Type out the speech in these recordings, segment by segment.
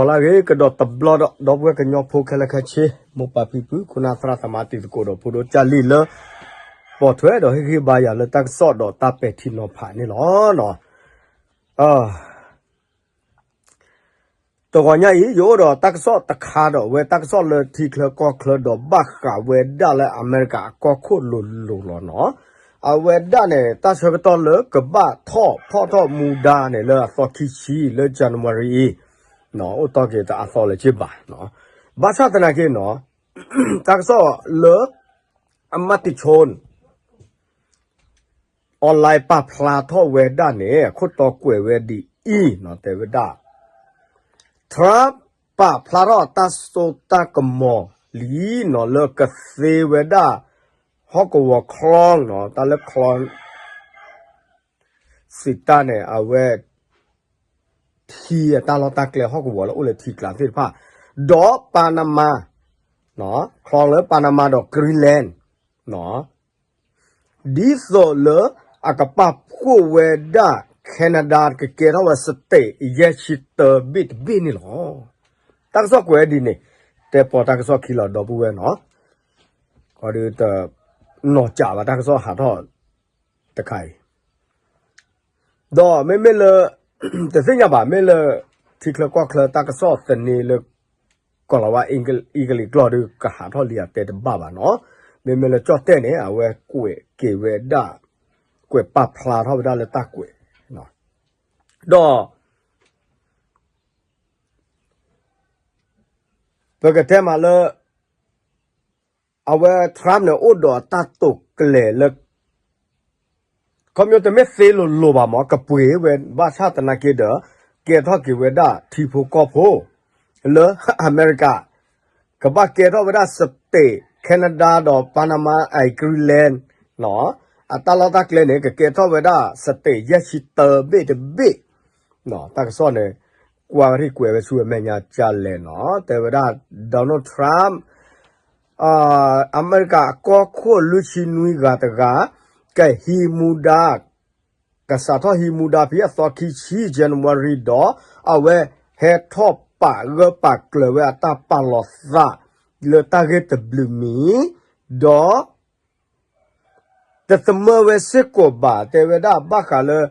လၢအဂ့ၤကဒီးတဘျီဒီး ဒီပုၢ်ဝဲၢ်ကညီဖိခဲလၢာ်ခဲဆ့ မိၢ်ပၢ်ဖံဖု ခိၣ်နၢ်သရၣ်သမါတံၤသကိးဒီးဖိဒိၣ်ကၢ်လံၢ်လၢ ပိာ်ထွဲဒီးဟ့ၣ်ဂံၢ်ဘါယၤလၢတၢ်ကစီၣ်ဒီးတၢ်ပဲာ်ထံနီၤဖးန့ၣ်လီၤ. တဂီၤညါအံၤ ယအိၣ်ဒီးတၢ်ကစီၣ်တခါဒီး အဝဲတၢ်ကစီၣ်လၢထံချၢကီၢ်ချၢဒီးဘၣ်ဃးဝဲဒၣ်လၢအမဲရကၤအကီၢ်ခိၣ်လိၤလိၤလီၤနီၤ. အဝဲဒၣ်န့ၣ် တၢ်ဆၢကတီၢ်လၢကဘၣ်ထီၣ်ဖီၣ်ထီၣ်မူဒါန့ၣ် လၢအသီခံဆံလၢ January အံၤ အိၣ်တီၢ်က့ၤတအါသီလၢၤဘၣ်. ဘၣ်ဆၣ်သနာ်က့နီၤ တၢ်ကစီၣ်လၢ အမၤတံၤဆိ online ပာ်ဖျါထီၣ်ဝဲဒၣ်န့ၣ် အခိၣ်တီကွဲးဝဲဒ်အံၤနီၤ တဲဝဲဒၣ် Trump ပာ်ဖျါထီၣ်တၢ်စိတၢ်ကမီၤလံနီၤ လၢကသ့ဝဲဒၣ် ဟီၣ်ကဝီၤချီနီၤ တၢ်လၢချီ စံးတၢ်န့ၣ် အဝဲ ထံအတၢ်လီၢ်တၢ်ကျဲဟီၣ်ကဝီၤလၢအိၣ်လၢထံကျါသ့ၣ်တဖၣ် ဒီး Panama ချီလၢ Panama ဒီး Greenland ဒ်သိးလၢအကပာ်ဖှိၣ်ဝဲဒၣ် Canada ကကဲထီၣ်ဝဲ state ယဲၢ်ဆံတၢဘ့ၣ်တဘ့ၣ်န့ၣ်လီၤ. တၢ်ကစီၣ်ကွဲးဒ်န့ၣ် တဲပိာ်တၢ်ကစီၣ်ခံလီၤ ဒီပုၢ်ဝဲၢ်နီၤ ခီဒုးတနီၢ်ကးဘၣ်တၢ်ကစီၣ်ဟးထီၣ်တခါအံၤ ဒီးမ့မ့ၢ်လၢ တသ့ၣ်ညါဘၣ် မ့ၢ်လၢ ထံချၢကီၢ်ချၢတၢ်ကစီၣ်သန့လၢ ကီၢ်လၤဝါ အ့ကလံးကျိာ်ဒုးကဟးထီၣ်လံဧါတဲတဘၣ်ဘၣ်နီၤ. မ့မ့ၢ်လၢကၠီၣ်တဲၣ်န့ၣ် အဝဲကွဲးက့ၤဝဲဒၣ် ကွဲးပာ်ဖျါထီၣ်ဝဲဒၣ်လၢတၢ်ကွဲး ဒီး ပကတဲမးလၢ အဝဲ Trump န့ၣ် အိၣ်ဒီးတၢ်တိာ်ကျဲၤလၢ ခီဖျိတမ့ၢ်သ့လိၤလိၤဘၣ်မး ကပှ့ၤဝဲ ဘၣ်ဆၣ်သနာ်က့ဒီး ကဲထီၣ်က့ၤဝဲဒၣ်ထံဖိကီၢ်ဖိ လၢအမဲရကၤ ကဘၣ်ကဲထီၣ်ဝဲဒၣ် state Canada ဒီး Panama and Greenland အတၢ်လီၢ်တၢ်ကျဲန့ၣ် ကကဲထီၣ်ဝဲဒၣ် state ယဲၢ်ဆံတၢဘ့ၣ်တဘ့ၣ် တၢ်ကစီၣ်န့ၣ် ကွၢ်ရံၣ်ကွဲးဝဲဆူအမဲာ်ညါကလဲၣ်နီၤ တဲဝဲဒၣ် Donald Trump အမဲရကၤအကီၢ်ခိၣ်လွံၢ်ဆံနွံဂၤတဂၤ ကဟံးမူဒါ ကစးထီၣ်ဟံးမူဒါဖဲအသီခံဆံ January ဒီး အဝဲဟဲထီၣ်ပာ်ဂၢၢ်ပာ်ကျၢၤဝဲအတၢ်ပာ်လီၤသး လၢတၢ်ဂ့ၢ်တဘျုးမံၤ ဒီး တသမၢဝဲစ့ၢ်ကီးဘၣ် တဲဝဲဒၣ်ဘၣ်ဃးလၢ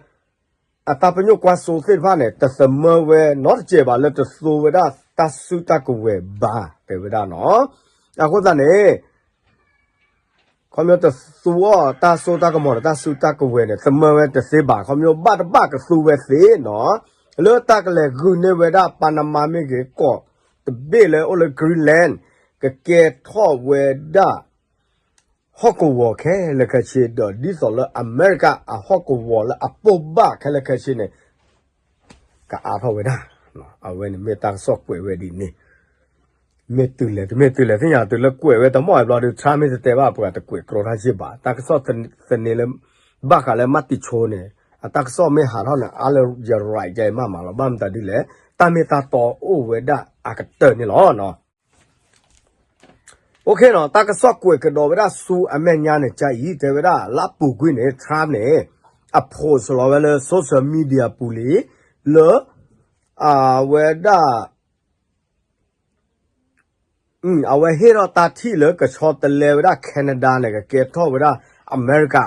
အတၢ်ပညိၣ်ကွၢ်စိသ့ၣ်တဖၣ်န့ၣ် တသမၢဝဲနီတစဲးဘၣ်လၢတသူဝဲဒၣ်တၢ်စုတၢ်ကဝဲၤဘၣ် တဲဝဲဒၣ်နီၤ. အဃိသတးန့ၣ် ခီဖျိတသူအီၤတၢ်စိတၢ်ကမီၤဒီးတၢ်စုတၢ်ကဝဲၤန့ၣ် သမၢဝဲတသ့ဘၣ် ခီဖျိဘၣ်တဘၣ်ကသူဝဲသ့နီၤ လၢတၢ်ကလဲၤဂုာ်န့ၢ်ဝဲဒၣ် Panama မ့ၢ်ဂ့ၤ ကီၢ်တဘ့ၣ်လၢအိၣ်လၢ Greenland ကကဲထီၣ်ဝဲဒၣ် ဟီၣ်ကဝီၤခဲလၢာ်ခဲဆ့ဒီး ဒ်သိးလၢအမဲရကၤအဟီၣ်ကဝီၤလၢအပိၢ်ဘၣ်ခဲလၢာ်ခဲဆ့န့ၣ် ကအါထီၣ်ဝဲဒၣ်. အဝဲန့ၣ်မ့ၢ်တၢ်ကစီၣ်ကွဲးဝဲဒ်န့ၣ် မ့ၢ်တုၤလဲၣ်တမ့ၢ်တုၤလဲၣ်သ့ၣ်ညါတုၤလၢကွဲးဝဲတမီၢ်ဘျီဒီး Trump မ့ၢ်တတဲဘၣ်ပှၤတကွဲးကြီတၢ်ယ့ၢ်ဘၣ် တၢ်ကစီၣ်သန့လၢ ဘၣ်ဃးလၢမၤတံၤဆိန့ၣ် အတၢ်ကစီၣ်မ့ၢ်ဟးထီၣ်န့ၣ် အါလၢယ right ယမးမးလီၤ ဘၣ်မတၤဒ်လဲၣ် တၢ်မ့ၢ်တၢ်တီအိၣ်ဝဲဒၣ်အကတၢၢ်န့ၣ်လီၤ. OK နီၤ တၢ်ကစီၣ်ကွဲးကဒီးဝဲဒၣ်ဆူအမဲာ်ညါန့ၣ် ကါအံၤ တဲဝဲဒၣ်လၢအပူၤကွံာ်န့ၣ် Trump န့ၣ် အ post လီၤဝဲလၢ social media ပူၤလံ လၢ အဝဲဒၣ် အဝဲဟ့ၣ်ထီၣ်တၢ်ထံၣ်လၢကဆီတလဲဝဲဒၣ် Canada န့ၣ် ကကဲထီၣ်ဝဲဒၣ် အမဲရကၤ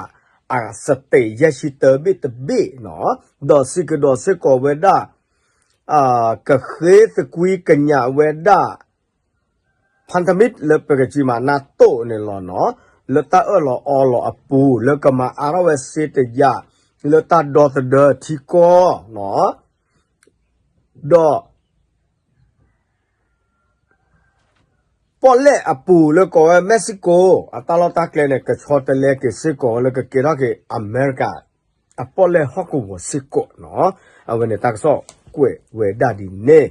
အ state ယဲၢ်ဆံတၢဘ့ၣ်တဘ့ၣ်နီၤ ဒီးစံးကဒီးစ့ၢ်ကီးဝဲဒၣ် ကဃ့သကွံကညးဝဲဒၣ် พันธมิตร လၢပကစံးမး NATO န့ၣ်လီၤနီၤ လၢတၢ်အၢၣ်လီၤအီလီၤအပူၤ လၢကမၤအါထီၣ်ဝဲစ့တယၤ လၢတၢ်ဒီသဒၢထံကီၢ်နီၤ ဒီး ပီၣ်လဲၣ်အပူၤလၢကိးဝဲ Mexico အတၢ်လီၢ်တၢ်ကျဲန့ၣ် ကဆီတလဲက့ၤစ့ၢ်ကီးဝဲလၢကကဲထီၣ်က့ၤ အမဲရကၤ အပီၣ်လဲၣ်ဟီၣ်ကဝီၤစ့ၢ်ကီးနီၤ အဝဲန့ၣ်တၢ်ကစီၣ်ကွဲးဝဲဒၣ်ဒ်န့ၣ်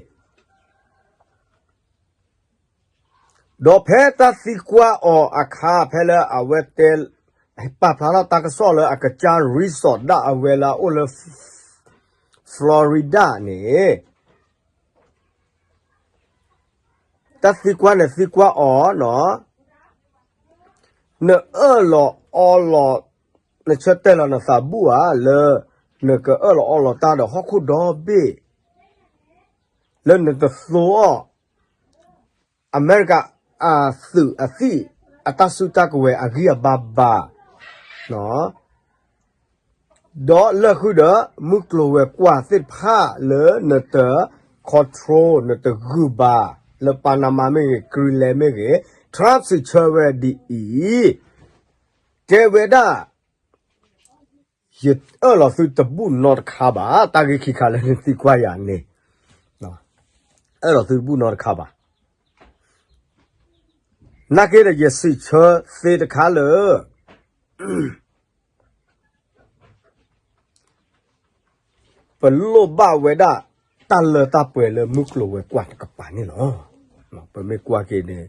ဒီးဖဲတၢ်သံကွၢ်အီၤအခါ ဖဲလၢအဝဲတဲ ပာ်ဖျါထီၣ်တၢ်ကစီၣ်လၢအကစၢ် resort ဒၣ်အဝဲလၢအအိၣ်လၢ Florida န့ၣ် တၢ်သံကွၢ်န့ၣ်သံကွၢ်အီၤနီၤ နအၢၣ်လီၤအီလီၤ နဆၢတဲာ်လီၤနသးဘူၣ်ဧါ လၢနကအၢၣ်လီၤအီလီၤတၢ်ဒီးဟီၣ်ခိၣ်ဒီဘ့ၣ် လၢနတသိအီၣ် အမဲရကၤအသုးအသံၣ် အတၢ်စုတၢ်ကဝဲၤအဂံၢ်အဘါဘၣ်, ဒီးလၢာ်ဃုာ်ဒီး မုၢ်ကျိၤဝဲၤကွာ်သ့ၣ်တဖၣ်လၢနတ control နတဂုာ်ဘၣ်, လၢ Panama မ့ၢ်ဂ့ၤ Greenland မ့ၢ်ဂ့ၤ, Trump စံးဆၢဝဲဒ်အံၤ, တဲဝဲဒၣ် ယအၢၣ်လီၤသုတဘူၣ်နီတခါဘၣ်, တၢ်ဂ့ၢ်ခံခါလၢနသံကွၢ်ယၤန့ၣ်, အၢၣ်လီၤသုတဘူၣ်နီတခါဘၣ်. နာ်က့ဒီး ယစံးဆၢသ့တခါလၢ ပလိၣ်ဘၣ်ဝဲဒၣ် တၢ်လၢတၢ်ပှဲၤလၢမုၢ်ကျိၤဝဲၤကွာ်တကပၤန့ၣ်လီၤ. ပမ့ၢ်ကွၢ်က့ၤန့ၣ်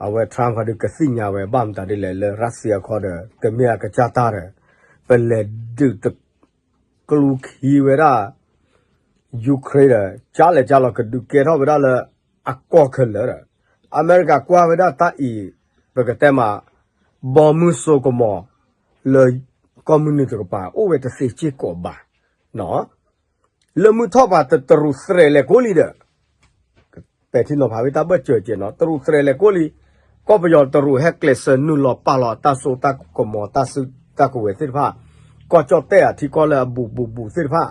အဝဲ Trump ခီဒီးကသ့ၣ်ညါဝဲဘၣ်မတၤဒ်လဲၣ် လၢ Russia ခီဒီး တမ့ၢ်အကစၢ်တၢ်ဒီး ပလဲၤဒုးတကျူခံဝဲဒၣ် Ukraine ဒီး ကၢ်လဲၤကၢ်လီၤ ကဒုးကဲထီၣ်ဝဲဒၣ်လၢအကီၢ်ခဲလၢာ်ဒီး အမဲရကၤကွၢ်ဝဲဒၣ်တၢ်အံၤ ပကတဲမး ဘီမုၢ်စိကမီၤ လၢကီၢ်မုၢ်နုာ်တကပၤ အိၣ်ဝဲတသ့စ့ၢ်ကီးဘၣ်. လၢမုၢ်ထီၣ်ပၤတတရူးသရဲးလဲၤကိးလံဒီး ပဲာ်ထံနီၤဖးဝဲတၢ်ဘၢၣ်စၢၤကဲးနီၤ တရူးသရဲးလဲၤကိးလံ, ကီၢ်ပယီၤတရူးဟဲကျဲးစၢးနုာ်လီၤပာ်လီၤတၢ်စိတၢ်ကမီၤ တၢ်စုတၢ်ကဝဲၤသ့ၣ်တဖၣ်, ကီၢ်ကၠီၣ်တဲၣ်အထံကီၢ်လၢအဘူးဘူးဘူးသ့ၣ်တဖၣ်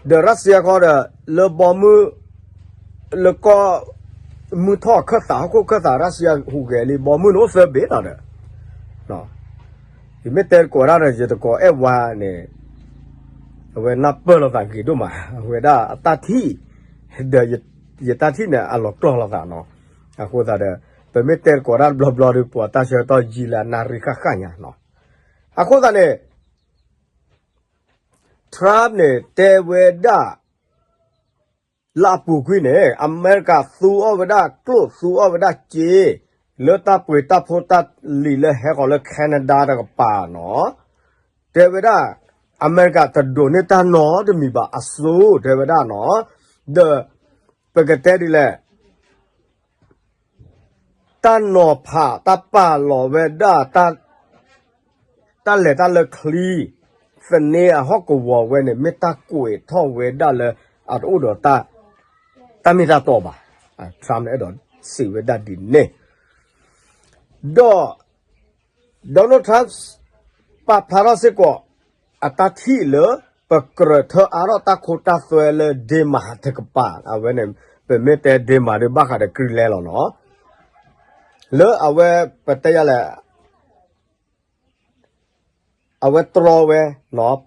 ဒီး Russia ခီဒီး လၢဘီမုၢ် လၢကီၢ်မုၢ်ထီၣ်ခၢၣ်သး ဟီၣ်ခိၣ်ခၢၣ်သး Russia ဟူးဂဲၤလံ ဘီမုၢ်န့ၣ်အိၣ်သၢဘ့ၣ်လီၤဒီး ယမ့ၢ်တဲတကိးဒၣ်ဒီး ယတကိးအဲၣ်ဝါန့ၣ် အဝဲနၢ်ပၢၢ်လိာ်သးဂ့ၤဒိၣ်မး အဝဲဒၣ်အတၢ်ထံၣ် ဒီးယတၢ်ထံၣ်န့ၣ် အလီၤကျိၤလိာ်သးနီၤ. အဃိသတးဒီး ပမ့ၢ်တဲတကိးဒၣ်တဘျီဘျီဒီး ပှၤတၢ်ဆၢကတီၢ်ယံာ်လၢအနၣ်ရံၣ်ဃၣ်ဃၣ်ညါနီၤ. အဃိသတးန့ၣ် Trump န့ၣ် တဲဝဲဒၣ် လၢအပူၤကွံာ်န့ၣ် အမဲရကၤသူအီၣ်ဝဲဒၣ်ကျိၣ်သူအီၣ်ဝဲဒၣ်စ့ လၢတၢ်ပှ့ၤတၢ်ဖိတၢ်လံၤလၢဟဲဃီၤလၢ Canada တကပၤနီၤ. တဲဝဲဒၣ် အမဲရကၤတဒိးန့ၢ်တၢ်နီတမံၤဘၣ်အစိၤ တဲဝဲဒၣ်နီၤ. ဒီး ပကတဲဒ်လဲၣ် တၢ်နီၤဖး တၢ်ပာ်လီၤဝဲဒၣ် တၢ်လဲၤတၢ်လၢချံ သန့အဟီၣ်ကဝီၤဝဲန့ၣ် မ့ၢ်တၢ်ကွဲးထီၣ်ဝဲဒၣ်လၢ အတအိၣ်ဒီး တၢ်မ့ၢ်တၢ်တီဘၣ်. Trump န့ၣ် အဲၣ်ဒိးစံးဝဲဒၣ်ဒ်န့ၣ် ဒီး Donald Trump ပာ်ဖျါထီၣ်စ့ၢ်ကီး အတၢ်ထံၣ်လၢ ပကြၢးထၢအါထီၣ်တၢ်ခိတၢ်သွဲလၢ Denmark တကပၤ အဝဲန့ၣ် ပမ့ၢ်တဲ Denmark ဒီးဘၣ်ဃးဒီး Greenland လီၤနီၤ. လၢအဝဲ ပတဲယၤလဲၣ် အဝဲတြီဝဲ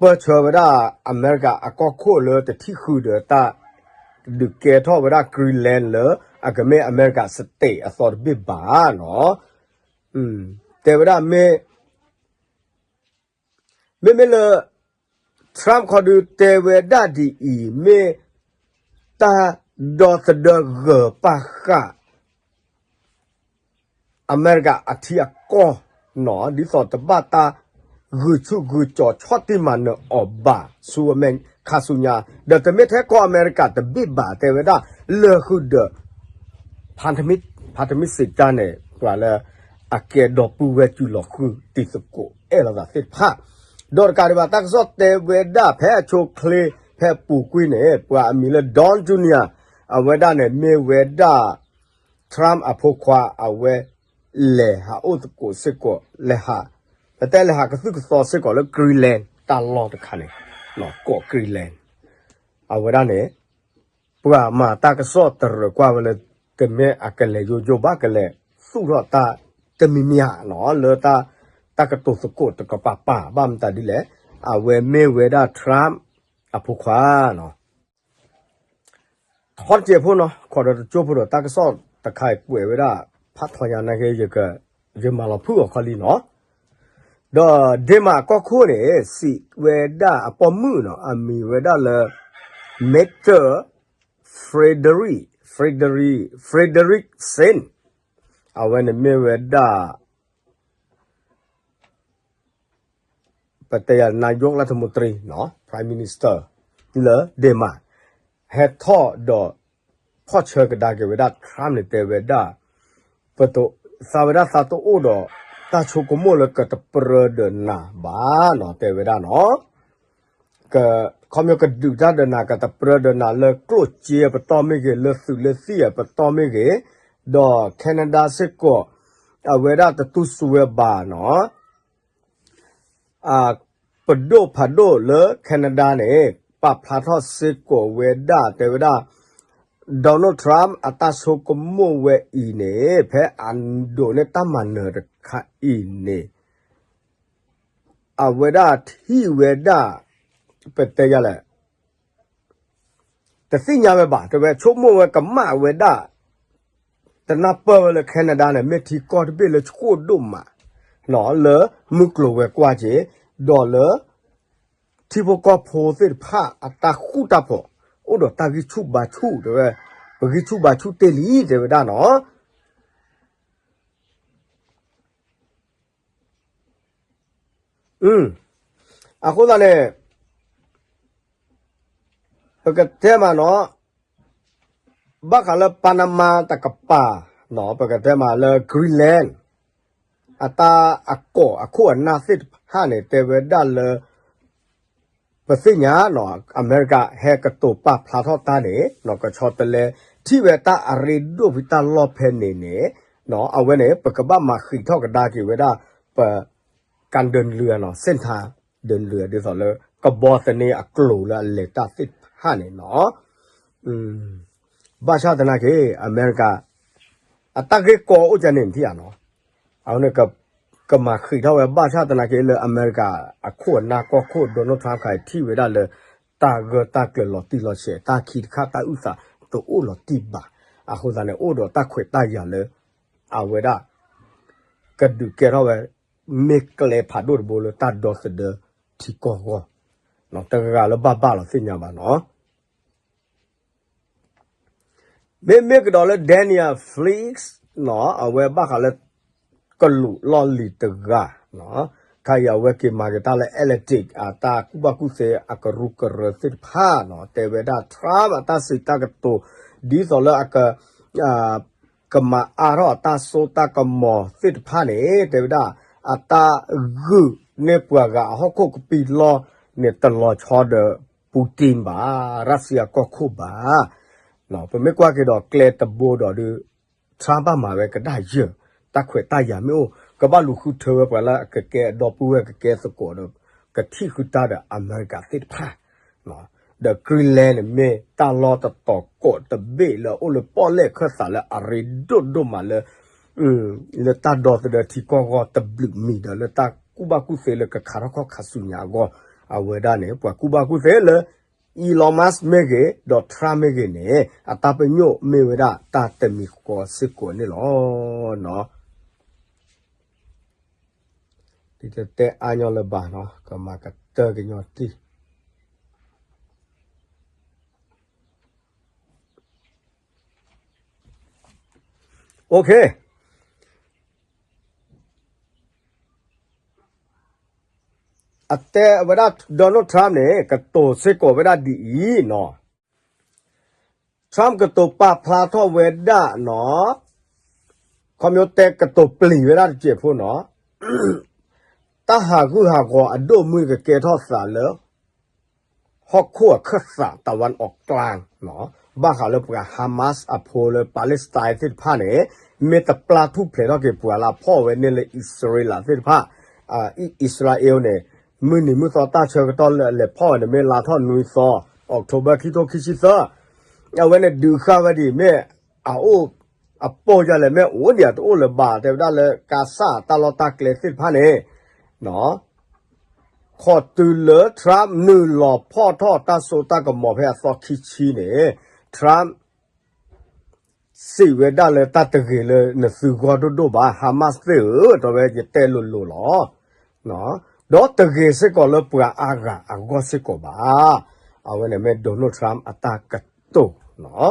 ပၢၢ်ဆၢဝဲဒၣ် အမဲရကၤအကီၢ်ခိၣ်လၢတထံၣ်ဃုာ်ဒီးတၢ် ဒုးကဲထီၣ်ဝဲဒၣ် Greenland လၢအကမ့ၢ်အမဲရကၤ state အသီတဘ့ၣ်ဘၣ်နီၤ. တဲဝဲဒၣ်မ့ၢ် မ့မ့ၢ်လၢ Trump ခီဒုးတဲဝဲဒၣ်ဒ်အံၤ မ့ၢ်တၢ်ဒီသဒၢဂၢၤပာ်ဃာ် အမဲရကၤအထံအကီၢ်နီၤ ဒ်သိးတဘၣ်တၢ်ဂုာ်ဆူၣ်ဂုာ်ကၠီၤဆီၣ်တံၢ်မၤနၢၤအီၤဘၣ် ဆူအမဲာ်ခါဆူညါ ဒီးတမ့ၢ်ထဲကီၢ်အမဲရကၤတဘ့ၣ်ဘၣ် တဲဝဲဒၣ် လၢာ်ဃုာ်ဒီး ဖါတမံ ဖါတမံစံးတၢ်န့ၣ် ပှၤလၢ အကဲဒီပုၢ်ဝဲၢ်စုလီၤဃုာ်တံၤသကိးအဲၣ်လိာ်သးသ့ၣ်တဖၣ် ဒီးတကးဒံးဘၣ် တၢ်ကစီၣ်တဲဝဲဒၣ်ဖဲအဆိအချ့ ဖဲအပူၤကွံာ်န့ၣ် ပှၤအမံၤလၢ Don Junior အဝဲဒၣ်န့ၣ် မ့ၢ်ဝဲဒၣ် Trump အဖိခွါ အဝဲလဲၤဟးအိၣ်သကိးစ့ၢ်ကီး လဲၤဟး ပတဲလဲၤဟးကသုၣ်ကသီစ့ၢ်ကီးလၢ Greenland တၢ်လီၢ်တခါန့ၣ် ကီၢ် Greenland အဝဲဒၣ်န့ၣ် ပှၤမၤတၢ်ကစီၣ်တရၢၢ်ကွၢ်ဝဲလၢ တမ့ၢ်အကလဲၤယိယိဘၣ် ကလဲၤသူၣ်ထီၣ်တၢ်တမံၤမံၤဧါနီၤ လၢတၢ် တၢ်ကတိၤသကိးတကပၤပၤ ဘၣ်မတၤဒ်လဲၣ် အဝဲမ့ၢ်ဝဲဒၣ် Trump အဖိခွါနီၤ ထီတကဲးဖိနီၤ ခိးဒီးတကၠိဖိဒီး တၢ်ကစီၣ်တခါအံၤကွဲးဝဲဒၣ် ဖးထီညါနာ်က့ ယမၤလီၤဖုၣ်အီၤခီလံနီၤ ဒီး Denmark ကီၢ်ခိၣ်န့ၣ် စံးဝဲဒၣ်အပိာ်မုၣ်နီၤ အမံၤဝဲဒၣ်လၢ Mette Frederik Frederik Frederiksen အဝဲန့ၣ်မ့ၢ်ဝဲဒၣ် ပတဲယၤ နာယိးလၢထမူတရံ Prime Minister လၢ Denmark ဟဲထီၣ်ဒီး ဖီၣ်ဆၢကဒါက့ၤဝဲဒၣ် Trump န့ၣ် တဲဝဲဒၣ် ပသးဝဲဒၣ်သးတအိၣ်ဒီး တၢ်ဆိကမိၣ်လၢကတပြၢဒီးနၤဘၣ်နီၤ တဲဝဲဒၣ်နီၤ ခီဖျိကဒုးတၢ်ဒီးနၤ ကတပြၢဒီးနၤလၢကျိၣ်စ့အပတီၢ်မ့ၢ်ဂ့ၤ လၢသုးလၢသံၣ်အပတီၢ်မ့ၢ်ဂ့ၤ, ဒီး Canada စ့ၢ်ကီး အဝဲဒၣ်တတူၢ်စူဝဲဘၣ်နီၤ ပဒိၣ်ဖးဒိၣ်လၢ Canada န့ၣ် ပာ်ဖျါထီၣ်စ့ၢ်ကီးဝဲဒၣ် တဲဝဲဒၣ် Donald Trump အတၢ်ဆိကမိၣ်ဝဲအံၤန့ၣ် ဖဲအဒိးန့ၢ်တၢ်မၤနၢၤတခါအံၤန့ၣ် အဝဲဒၣ်ထံၣ်ဝဲဒၣ် ပတဲယၤလဲၣ် တသ့ၣ်ညါဝဲဘၣ် တဲဝဲဆိကမိၣ်ဝဲကမၣ်ဝဲဒၣ် တနၢ်ပၢၢ်ဝဲလၢ Canada န့ၣ် မ့ၢ်ထံကီၢ်တဘ့ၣ်လၢဆှိၣ်ဒိၣ်မး လၢမုၢ်ကျိၤဝဲၤကွာ်က့ၤ ဒီးလၢ ထံဖိကီၢ်ဖိသ့ၣ်တဖၣ်အတၢ်ဃူတၢ်ဖိး အိၣ်ဒီးတၢ်ဂံၢ်ဆူၣ်ဘါဆူၣ် တဲဝဲ ပဂံၢ်ဆူၣ်ဘါဆူၣ်တ့ၢ်လံ တဲဝဲဒၣ်နီၤ အဃိသတးန့ၣ် ပကတဲမးနီၤ ဘၣ်ဃးလၢ Panama တကပၤ ပကတဲမးလၢ Greenland အတၢ်အကီၢ်အခိၣ်အနၢ်သ့ၣ်တဖၣ်န့ၣ် တဲဝဲဒၣ်လၢ ပသ့ၣ်ညါနီၤ အမဲရကၤဟဲကတိၤပာ်ဖျါထီၣ်တၢ်န့ၣ် ကဆီတလဲ ထံၣ်ဝဲတၢ်အရ့ဒိၣ်ဖဲတၢ်လီၢ်ဖဲန့ၣ်န့ၣ် အဝဲန့ၣ် ပကဘၣ်မၤဃံးထီၣ်ကဒါက့ၤဝဲဒၣ် ပ ကၣ်ဒၢနုၤနီၤ စ့ၣ်ထါ ဒၢနုၤ ဒ်သိးလၢ ကဘီသန့အကျိၤလၢအလဲၤတၢ်သ့ၣ်တဖၣ်န့ၣ်နီၤ ဘၣ်ဆၣ်သနာ်က့ အမဲရကၤ အတၢ်ဂ့ၢ်ကီအိၣ်ကန့ၣ်ထံၣ်ဧါနီၤ အဝဲန့ၣ် ကမၤဃံးထီၣ်ဝဲဘၣ်ဆၣ်သနာ်က့လၢအမဲရကၤအခိၣ်အနၢ်ကီၢ်ခိၣ် Donald Trump ခါအံၤထံၣ်ဝဲဒၣ်လၢ တၢ်ဂၢၢ်တၢ်ကျၢၤလီၤတံၢ်လီၤဆဲး တၢ်ခံတခါတၢ်အုၣ်သးတအိၣ်လီၤတံၢ်ဘၣ် အဃိသတးန့ၣ် အိၣ်ဒီးတၢ်ခွဲးတၢ်ယာ်လၢ အဝဲဒၣ် ကဒုးကဲထီၣ်ဝဲ မ့ၢ်ကျဲဖးဒိၣ်တဘိလၢတၢ်ဒီသဒၢထံကီၢ်အဂီၢ် တဂၤလၢဘၣ်ဘၣ်လီၤသ့ၣ်ညါဘၣ်နီၤ မ့မ့ၢ်ကဒီးလၢ Daniel Flix နီၤ အဝဲဘၣ်ဃးလၢ ကလူးလီၢ်လံၤတဂၤ ခါအံၤအဝဲက့ၤမၤက့ၤတၢ်လၢ Atlantic အတၢ်ကူၣ်ဘၣ်ကူၣ်သ့အကရူၢ်ကရၢသ့ၣ်တဖၣ်နီၤ တဲဝဲဒၣ် Trump အတၢ်စံးတၢ်ကတိၤ ဒ်သိးလၢအက ကမၤအါထီၣ်အတၢ်စိတၢ်ကမီၤသ့ၣ်တဖၣ်န့ၣ် တဲဝဲဒၣ် အတၢ်ဂုာ်န့ၢ်ပှၤဂၤအဟီၣ်ခိၣ်ကပံာ်လီၢ်န့ၣ် တလီၤဆီဒီး Putin ဘၣ် ရၢၣ်စံအကီၢ်ခိၣ်ဘၣ် ပမ့ၢ်ကွၢ်က့ၤဒီးကျဲတဘိဒီးဒုး Trump ဘၣ်မၤဝဲကဒါယၢၢ် တၢ်ခွဲးတၢ်ယာ်မ့ၢ်အိၣ် ကဘၣ်လူၤဃုထၢဝဲပှၤလၢအကကဲအဒီပုၢ်ဝဲၢ်ကကဲသကိးဒီး ကထံၣ်ဃုတၢ်ဒီးအမဲရကၤသ့ၣ်တဖၣ် ဒီး Greenland န့ၣ် မ့ၢ်တၢ်လီၢ်တတီၤကိးတဘ့ၣ်လၢအိၣ်လၢပီၣ်လဲၣ်ခၢၣ်သးလၢအရ့ဒိၣ်ဒိၣ်မးလၢ လၢတၢ်ဒီသဒၢထံကီၢ်အဂီၢ်တဘျုးမံၤဒီး လၢတၢ်ကူၣ်ဘၣ်ကူၣ်သ့လၢကခးထီၣ်ခီၣ်ခးဆူညါအဂီၢ် အဝဲဒၣ်န့ၣ် ပှၤကူၣ်ဘၣ်ကူၣ်သ့လၢ Elon Musk မ့ၢ်ဂ့ၤ ဒီး Trump မ့ၢ်ဂ့ၤန့ၣ် အတၢ်ပညိၣ်မ့ၢ်ဝဲဒၣ်တၢ်တမံၤဃီစ့ၢ်ကီးန့ၣ်လီၤ. ဒ်တတဲအါညီလၢၤဘၣ်နီၤ ကမၤကတၢၢ်ကညီတံၢ် အတဲဝဲဒၣ် Donald Trump န့ၣ် ကတိၤစ့ၢ်ကီးဝဲဒၣ်ဒ်အံၤနီၤ Trump ကတိၤပာ်ဖျါထီၣ်ဝဲဒၣ်နီၤ ခီဖျိတဲကတိၤပျံၤဝဲဒၣ်တစဲးဖိနီၤ တၢ်ဟးဂူာ်ဟးဂီၤအဒိၣ်အမုၢ်ကကဲထီၣ်သးလၢ ဟီၣ်ခိၣ်အခၢၣ်သး တၢ်ဝၣ်အီးကျါ ဘၣ်ဃးလၢပှၤ Hamas အဖိလၢ Palestine သ့ၣ်တဖၣ်န့ၣ် မ့ၢ်တပျၢ်ထူၣ်ဖျဲးထီၣ်က့ၤပှၤလၢအဖီၣ်ဝဲန့ၣ်လၢ အံၣ်စရ့လးသ့ၣ်တဖၣ် အံၣ်စရ့လးန့ၣ် မုၢ်နံၤမုၢ်သီတၢ်ဆၢကတီၢ်လၢအလဲၤဖီၣ်ဝဲန့ၣ် မ့ၢ်လါထီၣ်နွံသီ October ခံထိခံဆံသၢ အဝဲန့ၣ်ဒုးဃာ်ဝဲဒ်အံၤ မ့ၢ်အအိၣ် အပိၢ်ယၤလဲၣ် မ့ၢ်အိၣ်ဒံးအတအိၣ်လၢၤဘၣ် တဲဝဲဒၣ်လၢကါစၢ်တၢ်လီၢ်တၢ်ကျဲသ့ၣ်တဖၣ်န့ၣ် ခီတုၤလၢ Trump နုာ်လီၤဖီၣ်ထီၣ်တၢ်စိတၢ်ကမီၤဖဲအသီခံဆံန့ၣ် Trump စံးဝဲဒၣ်လၢတၢ်တဂ့ၤလၢနသုဂီၢ်ဒိၣ်ဒိၣ်ဘၣ် Hamas သ့ၣ်ဧၢ တဲဝဲယတဲလိၤလိၤလီၤ. ဒီးတဂ့ၤစ့ၢ်ကီးလၢပှၤအါဂၤအဂီၢ်စ့ၢ်ကီးဘၣ်. အဝဲန့ၣ်မ့ၢ် Donald Trump အတၢ်ကတိၤနီၤ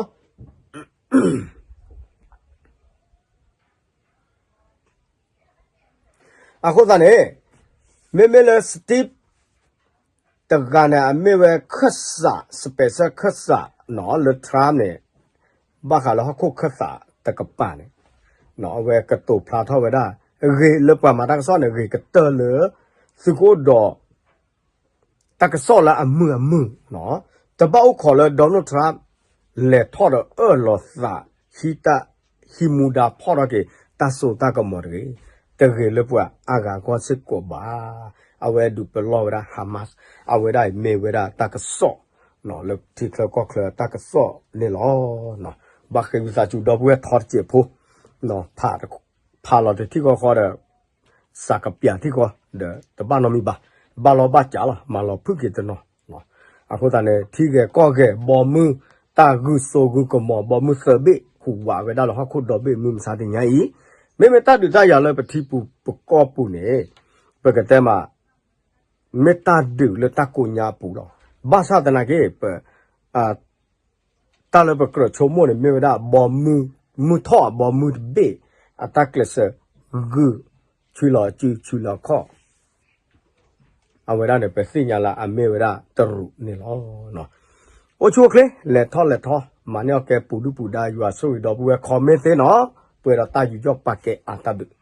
အဃိသတးန့ၣ် မ့မ့ၢ်လၢ Steve တဂၤန့ၣ် အမ့ၢ်ဝဲခၢၣ်စး special ခၢၣ်စးနီၤ လၢ Trump န့ၣ် ဘၣ်ဃးလၢဟီၣ်ခိၣ်ခၢၣ်စးတကပၤန့ၣ် အဝဲကတိၤဖျါထီၣ်ဝဲဒၣ် ဂ့ၤလၢပှၤမၤတၢ်ကစီၣ်န့ၣ် ဂ့ၤကတၢၢ်လၢ သုကအိၣ်ဒီး တၢ်ကစီၣ်လၢအမုာ်အမုာ်, တဘၣ်အိၣ်ခိးလၢ Donald Trump လဲၤထီၣ်ဒီးအၢၣ်လီၤသး ဟံးတၢ် ဟံးမူဒါဖီၣ်ထီၣ်က့ၤ တၢ်စိတၢ်ကမီၤတဂ့ၤ, တဂ့ၤလၢပှၤအါဂၤအဂီၢ်စ့ၢ်ကီးဘၣ်. အဝဲဒုးပလီၢ်ဝဲဒၣ် Hamas, အဝဲဒၣ်အံၤမ့ၢ်ဝဲဒၣ်တၢ်ကစီၣ် လၢထံချၢကီၢ်ချၢတၢ်ကစီၣ်န့ၣ်လီၤ. ဘၣ်ဃ့ဝံသးစူၤ ဒီပုၢ်ဝဲၢ်ထီတစဲးဖိ ဖးလီၤတထံၣ်ဃီဃီဒီး စးကပျးထံၣ်ဃီဒီး တဘၣ်နီတမံၤဘၣ်, ဘၣ်လီၤဘၣ်ကးလီၤ, မၤလီၤဖုၣ်က့ၤတနီၤ. အဃိသတးန့ၣ် ထံဂဲၤကီၢ်ဂဲၤ ဘီမုၢ် တၢ်ဂုာ်စိဂုာ်ကမီၤ ဘီမုၢ်သၢဘ့ၣ် ဟူးဝးဝဲဒၣ်လၢဟီၣ်ခိၣ်ဒီဘ့ၣ်မုၢ်မဆါတနံၤညါအံၤ, မ့မ့ၢ်တၢ်ဒုးတၢ်ယၤလၢပထံပူၤပကီၢ်ပူၤန့ၣ် ပကတဲမး မ့ၢ်တၢ်ဒုးလၢတၢ်ကိးညါအပူၤလီၤ. ဘၣ်ဆၣ်သနာ်က့ ပ တၢ်လၢပကြၢးဆိကမိၣ်န့ၣ် မ့ၢ်ဝဲဒၣ်ဘီမုၢ်, မုၢ်ထီၣ်အဘီမုၢ်တဘ့ၣ် အတၢ်ကျဲးစၢးဂုာ် ဆူလီၤစုဆူလီၤခီၣ်, အဝဲဒၣ်န့ၣ် ပသ့ၣ်ညါလၢအမ့ၢ်ဝဲဒၣ်တရူးန့ၣ်လီၤ. အိၣ်ဆူၣ်အိၣ်ချ့ လဲၤထီၣ်လဲၤထီ မၤန့ၢ်အီၣ်ကဲပူၤဒုၣ်ပူၤဒါ ယွၤဆိၣ်ဂ့ၤဒီပုၢ်ဝဲၢ် comment သ့နီၤ, ပှဲၤဒီးတၢ်ယူးယီၣ်ပာ်ကဲအါတၢ်ဘျုး